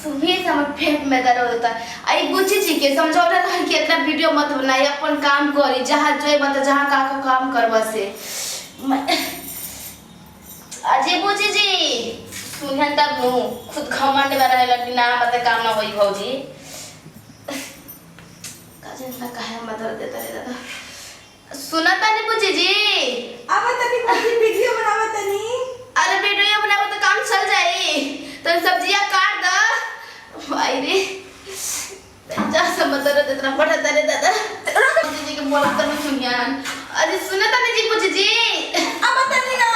सुबह से हमर पेट में दर्द होता है। आई बुच्ची जी के समझौता रहे कि इतना वीडियो मत बनाई, अपन काम करी, जहाँ जोई मत जहाँ का का काम करब से। अजी बुच्ची जी सुनहन तब नु खुद घमंड में रहे कि ना मत काम ना होई भौजी। का जाने ना काहे मत दर्द देता रे दादा। सुना तानी बुच्ची जी? आवा तनी भौजी, वीडियो बनावा तनी। अरे वीडियो बनाबो तो काम चल जाई, तो सब्जियां काट द। भाई रे जा सब दर्द इतना बढ़ता रे दादा। बुच्ची जी के बोला तो नहीं सुनियान। अरे सुना तानी जी बुच्ची जी? आवा तनी ना।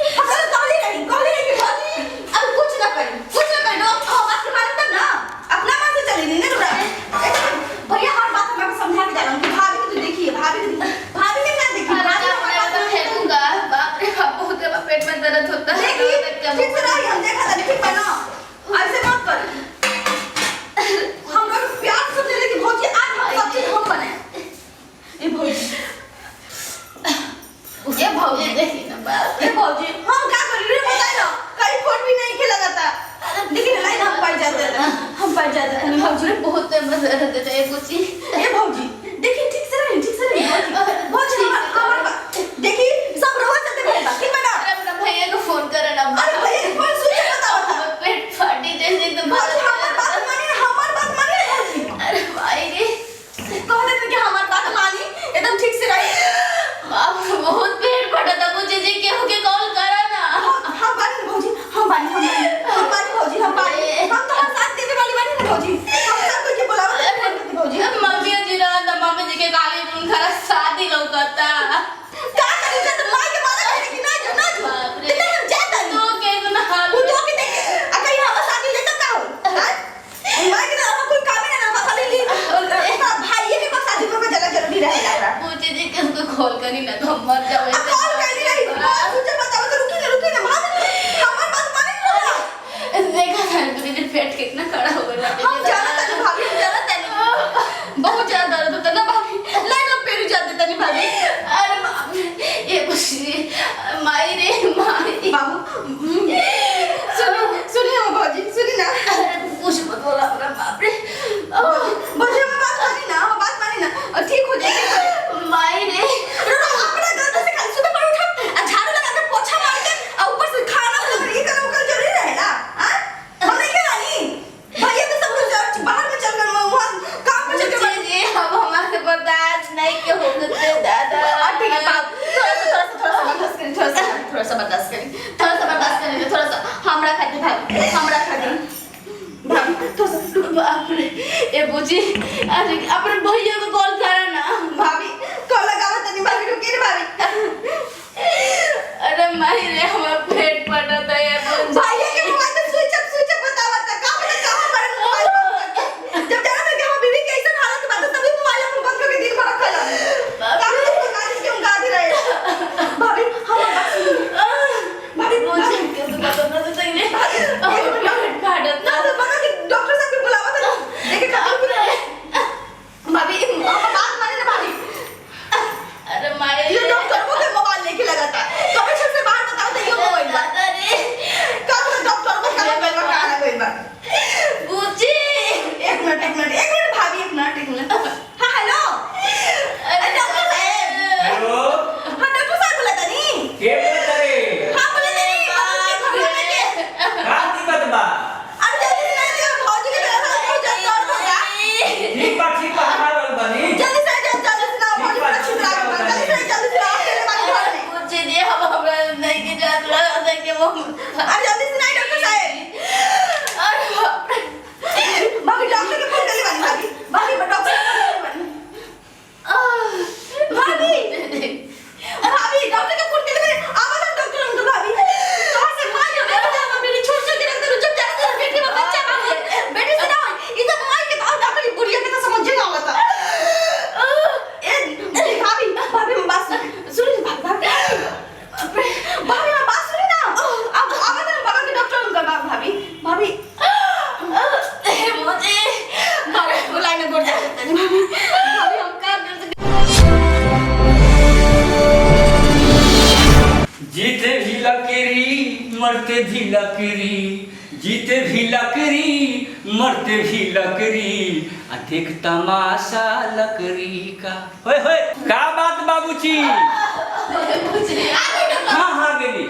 अब हम तो कहली रही, कहली रही कि भौजी अब कुछ ना करी, कुछ ना करी। लोग तो बात के माने तब ना अपना मन से चली नहीं ना तोरा। भैया हर बात हमरा के समझा के जाला कि भाभी के तू देखिए, भाभी के देखिए, भाभी के ना देखी, अरे भाभी बाप हमार रे, बात तो नहीं फेंकूंगा। बाप रे बाप, बहुत बाप पेट में दर्द होता है। देखी ठीक से रही, हम देखा तनी ठीक बा ना, ऐसे मत कर। हम लोग प्यार से समझे कि भौजी आज हम सब चीज हम बनाए। ए भौजी, ये भौजी देखी ना बाप। ए भौजी हम का करी रे बताई ना, कहीं फोन भी नहीं खेला जाता। लेकिन लाइन हम पाई जाते हैं, हम पाई जाते हैं भौजी। बहुत में दर्द होता है बुच्ची। ए भौजी देखी ठीक से रही, ठीक से रही भौजी। भौजी हमर देखी सब रोज चलते भइल बा, ठीक बा ना? अरे अपना भैया को फोन करो ना। अरे भैया के फोन सुन के बताओ था। हमर पेट फाटी जैसे एकदम। भौजी हमर बात मानी ना, हमर बात मानी ना भौजी। अरे भाई रे कह देते कि हमर बात मानी एकदम ठीक से रही। बाप रे, बहुत पेट फटा था बुच्ची जी, केहू के कॉल करा ना। हम बानी ना भौजी, हम बानी, हम बानी, हम बानी भौजी, हम बानी, हम तो साथ देवे वाली बानी ना भौजी। हम सब कोई के बुलावत है फोन करके भौजी। मम्मी जी रहन त मम्मी जी के गाली उनखरा शादी लौकता। का करी त माई के मारा करे कि ना जो ना जो बाप रे। ते हम जाता तो के गुना हाल उ तो के देख आ कहीं हम शादी हो जाए तब का हो? हां माई के ना हम कोई काम ही ना, हम खाली ली ओकरा भाई के पास शादी में जगह जरूरी रहेला ओकरा। बुच्ची जी के उसको कॉल करी ना तो हम मर जाओ। आ कॉल कैली रही कॉल सुन बताओ तो। रुकी ना, रुकी ना भाभी, हमर बात मानी ना। देखा था बुच्ची जी पेट कितना खड़ा हो गया। हम जानत तनी भाभी, हम जानत तनी बहुत ज्यादा दर्द होता ना भाभी, लाइन हम पेरू जाते तनी भाभी। अरे बाप रे, ये बुच्ची जी माई रे माई। बाबू सुनी, सुनी हम भौजी, सुनी ना। अरे कुछ मत बोला अपना, बाप रे। भौजी हम बात मानी ना, हम बात मानी ना और ठीक हो जाएगी। माई रे। रो अपना गलती से खाली सुबह पर उठा आ झाड़ू लगा के पोछा मार के आ ऊपर से खाना बनाना, ये करना वो करना जरूरी रहेला। हां हम नहीं करानी भैया तो सब कुछ बाहर में चल कर वहां काम पे चल बुच्ची कर। जी अब हमारे बर्दाश्त नहीं के हो सकते दादा। और ठीक है बाप, थोड़ा सा थोड़ा सा थोड़ा सा बर्दाश्त करी, थोड़ा सा थोड़ा सा बर्दाश्त करी, थोड़ा सा बर्दाश्त करी, थोड़ा सा हमरा खातिर भाभी, हमरा खातिर भाभी थोड़ा सा। बाप रे, ए बुच्ची अरे अपने भैया को कॉल करा ना। भाभी कॉल लगावा तनी भाभी, रुकी रे भाभी। अरे माई रे, हमारा पेट फटा है बुच्ची। भैया के मोबाइल में स्विच अप स्विच अप बतावा था, का पता कहां पर मोबाइल बंद करके। जब जाना था कि हम बीवी के ऐसा हालत बात तभी मोबाइल अपन बंद करके दिन भर रखला। का पता गाड़ी के उनका आदि रहे। भाभी हम बात सुनी भाभी। बुच्ची के तो बात ना तो सही नहीं, पेट फटा ना तो बना के डॉक्टर साहब के बुलावा था देखे खातिर। भाभी हम बात माने ना भाभी। अरे माई ये डॉक्टर को के मोबाइल लेके लगाता कभी छत से बाहर बताओ तो ये मोबाइल। मरते भी लकड़ी, जीते भी लकड़ी, मरते भी लकड़ी, आ देख तमाशा लकड़ी का। होए होए, का बात बाबूजी? हाँ हाँ, गेली।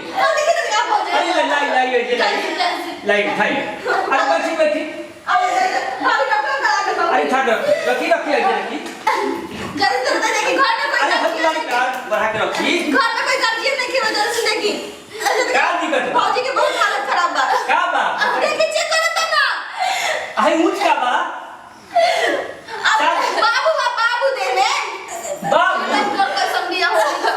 अरे लाई लाई, ये लाई लाई, खाई। अरे बैठी बैठी। अरे था, रखी रखी, ऐसे रखी। अरे हथुआरी का बढ़ा के रखी। घर में कोई गार्जियन नहीं के वजह से देखी। का दिक्कत बा? भौजी के बहुत हालत खराब बा। का बा? अब देखी, चेक करो तब ना। आई ऊंच का बा? अब बाबू बा, बाबू दे में। बाबू? डॉक्टर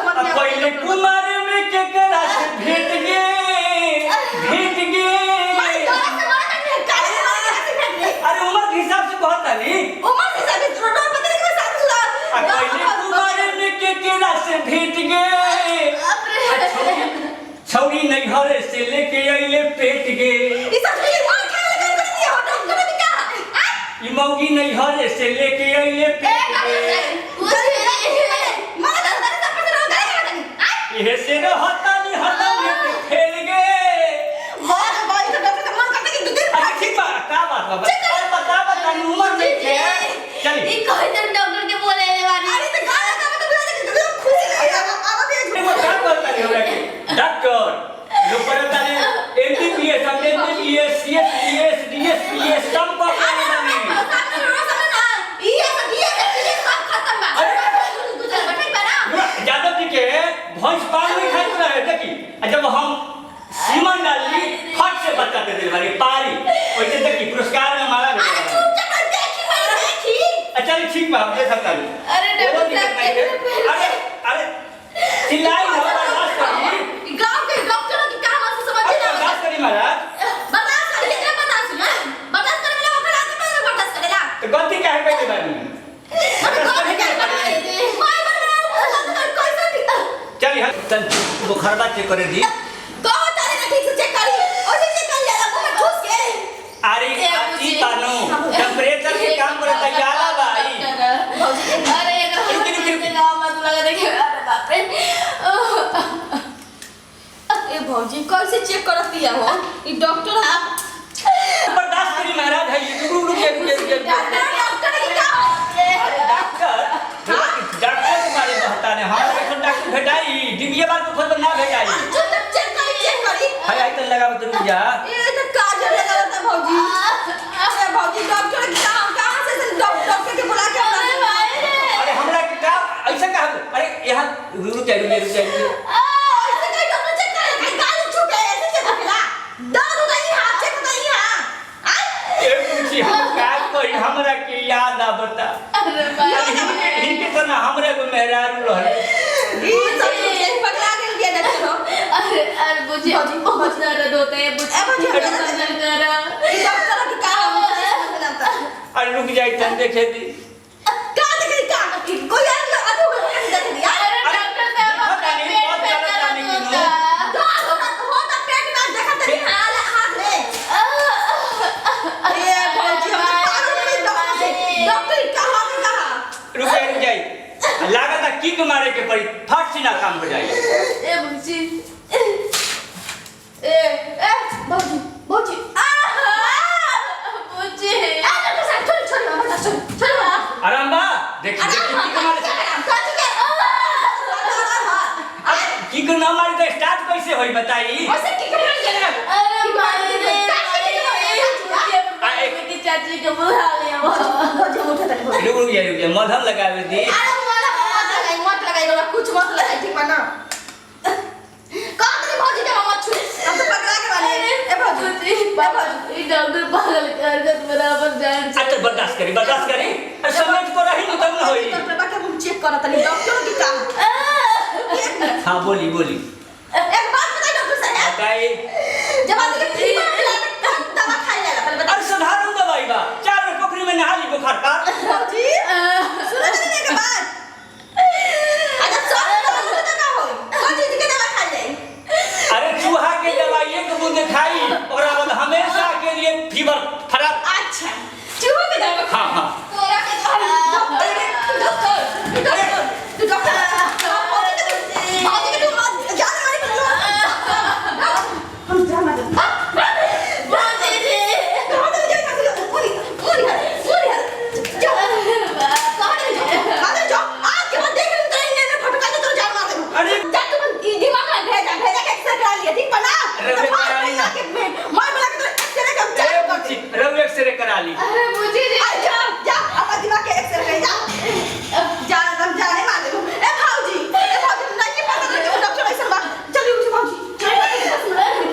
आ पहले कुमार में केकरा से भेट गे, भेट गे? मारी तोरा से बड़ा नहीं, काहे से मारे से भेट गे? अरे उम्र के हिसाब से कहत तानी। उम्र के हिसाब से रोड पता नहीं कि शादीशुदा। आ पहले कुमार में केकरा से भेट गे, छौरी नैहर से लेके अइले पेट गे। ई सब के मार खाए लगा कर दिया हो डॉक्टर ने का आ? ई मौगी नैहर से लेके अइले पेट गे। मारा दादा सब पर रोड गाड़ी खड़ा आ। इहे से रहतानी हतानी के फेल गे। हां भाई, तो डॉक्टर का मन करता कि दो दिन। अरे ठीक बा, का बात बा? बता बता बता, उम्र नहीं है, चली। डॉक्टर के बोले वाली। अरे तो गाना का मतलब है कि एकदम खुशी लगे आवा भी। एगो का कहता नहीं हमरा के डॉक्टर लोग पढ़ता नहीं, एमबीबीएस, हम एमबीबीएस, सीएसपीएस, डीएसपीएस सब को अरे बानी। सामने रोड सामने ना, ई ऐसा ई ऐसा ई सब खत्म बा। तू चल बैठे बा ना। यादव जी के भैंस पान नहीं खाइत रहे, देखी, आ जब हम सीमन डाली, फट से बच्चा दे दे बारी पारी वैसे। देखी, पुरस्कार में माला अरे भेटल। चुपचाप देखी, पहले देखी। अच्छा ठीक बा, हम देखत तानी। अरे कोनो डॉक्टर दिक्कत साहब नहीं है। के अरे अरे, चिल्लाई ना, बर्दाश्त करी। गांव के डॉक्टरों की काम से समझ अरे ना। बर्दाश्त करी महाराज। बर्दाश्त करी, कितना बर्दाश्त ना बर्दाश्त करे वाला ओकरा आदमी पर बर्दाश्त करेला। तो गलती काहे कइले बानी? अरे गलती बर्दाश्त करे करी। माय बर्दाश्त कर कैसे ठीक। चली हम तन बुखारबा चेक करे दी। कहो तारे ना, ठीक से चेक करी, ओसे चेक कर लिया मुंह में ठूस के। अरे ए, ई बुझी। बानू टेम्परेचर के काम करे त जाला बा ई। अरे रुकी, रुकी, रुकी। मत लगा, देखिए, अरे बाप रे। ए भौजी, कैसे चेक करत दिया हो ई डॉक्टर? बर्दाश्त करी महाराज, है ये रुक रुक रुक रुक रुक। डॉक्टर डॉक्टर की का? अरे डॉक्टर डॉक्टर के बारे में बता ने, हमरा एखन डॉक्टर भेटाई डिबिया बार को खोज ना भेटाई। चुपचाप चेक करी, चेक करी। हाय हाय, तन लगावे तो रुक जा। ए तो काजल लगावता भौजी। अरे भौजी, डॉक्टर की कहां कहां से डॉक्टर के बुला के अरे भाई रे। अरे हमरा के का ऐसा का? अरे यहाँ रुक जा, रुक जा, रुक जा, रुक जा। ऐसे कहीं डॉक्टर चेक करे? कहीं गाल छू के ऐसे चेक करेला? दर्द होता ही हाथ चेक होता ही। हां ए पूछी, हम का करी, हमरा के याद आवता। अरे भाई। हिनके हिनके तो ना हमरे एगो मेहरारू रहल। ई सब चेक पकड़ा गेल बिया डॉक्टर हो। अरे अरे बुझी, बहुत दर्द होता है बुझी। ए भौजी, हमरा दर्द करा। ई डॉक्टर की का हम समझ में आता। अरे रुक जाई, तन देखे दी। का देखे का? कोई यार अभी हो गया देख दिया। अरे डॉक्टर साहब, देखो अपना तानी, पेट बहुत में गलत दर्द तानी किनु। होता है। दर्द होता पेट में, देखत नहीं हाल हाथ में। ए भौजी, हम तो पागल हो गए डॉक्टर से। डॉक्टर कहां के कहां? रुक जाई, रुक जाई, लागत किक मारे के पड़ी, फट से ना काम हो जाई। ए बुझी, ए ए भौजी, भौजी, आ बुझी। ए डॉक्टर साहब, छोड़ छोड़ बता, छोड़ छोड़। आराम बा, देखी देखी, किक मारे से अब किक ना मारी तो स्टार्ट कैसे होई, बताई? अरे भाई रे भाई, बुझी, चाची के बुला लिया। रुक रुक जाई, रुक जाई, मलहम लगावे दी। कुछ मत लगाई, ठीक बा ना? कह तनी भौजी के मत छुई, हम तो पकड़ा के वाली। ए भौजी। बुझी, ये डॉक्टर पागल हरकत बराबर जान। अच्छा बर्दाश्त करी, बर्दाश्त करी। अरे समझ को रही न तब न होई। डॉक्टर बा के हम चेक करत तनी डॉक्टर की का। हाँ, बोली बोली। एक बात बताई डॉक्टर साहब? बताई। जब आदमी के फीवर मिला त दवा खाई लेला, पहले बता। अरे साधारण दवाई बा, 4 बेर पोखरी में नहा ली, बुखार पार। भौजी, सुनो तनी एक बात, अगर सब दवा लेते त का होई? कौन चीज के दवा खाई जाई? अरे चूहा के दवाई एक बूंद खाई, ओकरा बाद हमेशा के लिए फीवर फरार। अच्छा, चूहा के दवा? हाँ हाँ। तोरा के डॉक्टर, डॉक्टर, डॉक्टर, तू डॉक्टर, भौजी के तू, भौजी के तू मत जान मारी। हम जान मारी। बुला के मार बुला के तो एक्सरे कम ए चालू कर बुच्ची रउ एक्सरे करा ली। अरे बुची जी। आ जा जा अपन दिमाग के एक्सरे कर जा जा हम जाने वाले हूं। ए भाऊजी, ए भाऊजी, नहीं पता नहीं कि डॉक्टर ऐसा बा। चलिए उठो भाऊजी,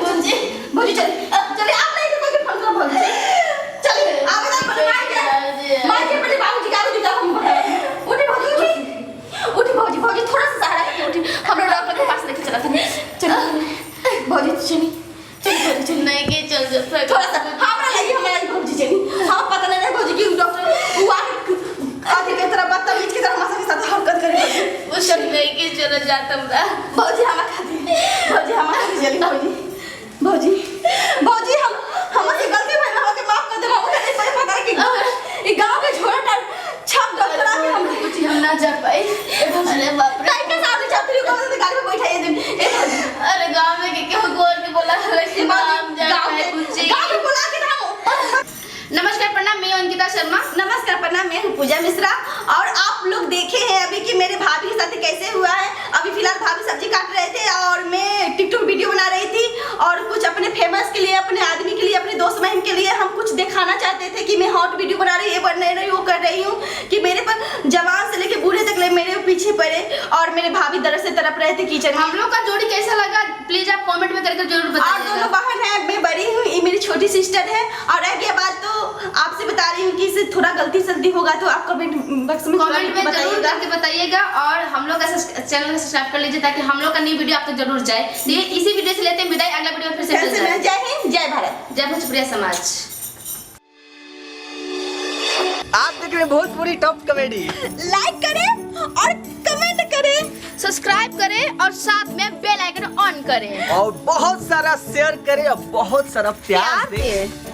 बुची भाऊजी चलिए चलिए, आप नहीं कोई फोन करो भाऊजी, चलिए आप ना पहले मार के, मार के पहले बाबूजी का आगे हम उठी भाऊजी, उठी उठी भाऊजी, भाऊजी थोड़ा सा सहारा करके उठी, हम लोग डॉक्टर के पास लेके चला था। चलो भाऊजी चलिए चलिए भाऊजी चलिए। नहीं के चल जा थोड़ा सा हमरा लगी, हमरा लगी भाऊजी चलिए। हाँ पता नहीं रहे भाऊजी कि डॉक्टर वो आके आके के तरह बदतमीज की तरह हमारे साथ हरकत करे। बुची नहीं के चल जाता हमरा। भाऊजी हम खाती, भाऊजी हम खाती चली भाऊजी, भाऊजी भाऊजी हम हमसे गलती भइल, हमके माफ कर दे। हमके नहीं पता कि ई गांव के झोरा टाल छप डॉक्टर आके हम बुची हम ना जा पाई। अरे बाप रे। टाइम के साथ चाहती हूं गांव से गाड़ी में बैठा ये दिन। ए भाऊजी अरे गांव में के क्यों गोर के बोला है हम जा गांव पाए के बुची। गांव में बुला के ना हम। नमस्कार प्रणाम, मैं हूं अंकिता शर्मा। नमस्कार प्रणाम, मैं हूँ पूजा मिश्रा और आप लोग देखे हैं अभी कि मेरे भाभी के साथ कैसे हुआ है। अभी फिलहाल भाभी सब्जी काट रहे थे और मैं टिकटॉक वीडियो बना रही थी और कुछ अपने फेमस के लिए, अपने आदमी के लिए, अपने दोस्त बहन के लिए हम कुछ दिखाना चाहते थे कि मैं हॉट वीडियो बना रही हूँ, ये बना रही हूँ, वो कर रही हूँ कि मेरे पर जवान से लेके बूढ़े तक ले मेरे पीछे पड़े और मेरे भाभी दर्द से तड़प रहे थे किचन में। हम लोग का जोड़ी कैसा लगा प्लीज आप कमेंट में करके जरूर और दोनों बताइएगा। बहन है, मैं बड़ी हूँ, ये मेरी छोटी सिस्टर है। और रह गया बात तो आपसे बता रही हूँ कि इससे थोड़ा गलती सलती होगा तो आप कमेंट बॉक्स में थोड़ा कमेंट में जरूर बताइएगा। करके बताइएगा और हम लोग का चैनल को सब्सक्राइब कर लीजिए ताकि हम लोग का नई वीडियो आप तक जरूर जाए। ये इसी वीडियो से लेते हैं विदाई, अगला वीडियो में फिर से फिर से मिलते हैं। मिलें। जय हिंद, जय भारत, जय भोजपुरिया समाज। आप देख रहे हैं भोजपुरी टॉप कॉमेडी। लाइक करें और कमेंट करें, सब्सक्राइब करें और साथ में बेल आइकन ऑन करें और बहुत सारा शेयर करें और बहुत सारा प्यार प्यार दें। दें।